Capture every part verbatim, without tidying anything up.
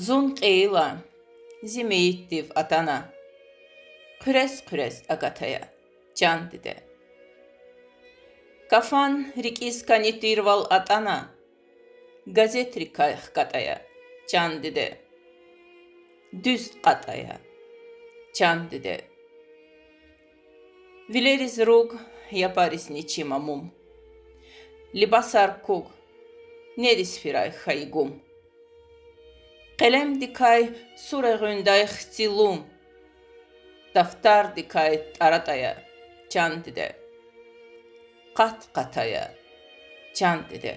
Зун кьейила, зи мейитдив атана, хъуьрез-хъуьрез агатая, чан диде. Кафан рикӀиз кӀани тирвал атӀана, газетрикай хкатӀ ая, чан диде. Дуьз кьатӀ ая, чан диде. Вилериз руг, япаризни чима мум. Либасар куг, нериз фирай хьайи гум. Къелемдикай сур эгъуьндай хци лум. Дафтардикай тӀаратӀ ая, чан диде. Къат-къат ая, чан диде.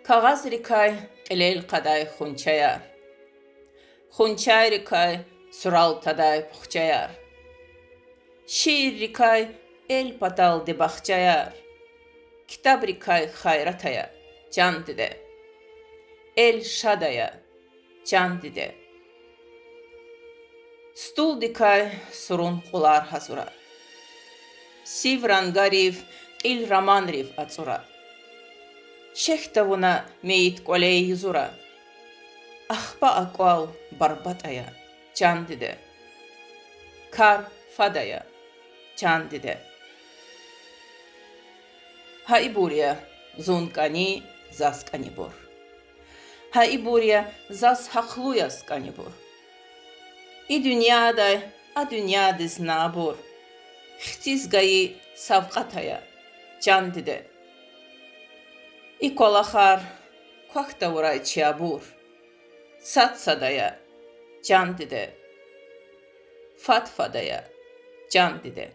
Кагъазрикай кьилел кьадай хунчаяр. Хунчайрикай сурал тадай пухчаяр. Шииррикай эл паталди бахчаяр. Китабрикай хайрат ая, чан диде. Эл шад ая, чан диде. Стулдикай сурун кьулар гьазура. Сив рангарив, кьил романрив ацӀура. Шехь тавуна мейит кӀвале юзура. Ахпа а кӀвал барбатӀ ая, чан диде. Кар фад ая, чан диде. Гьа ибур я зун кӀани, заз кӀанибур. Гьа ибур я заз гьахълу яз кӀанибур. И дуьньядай а дуьньядиз набур хциз гайи савкьват ая, чан диде. И кӀвалахар квахь тавурай чи абур сад-сад ая, чан диде. Фад-фад ая, чан диде.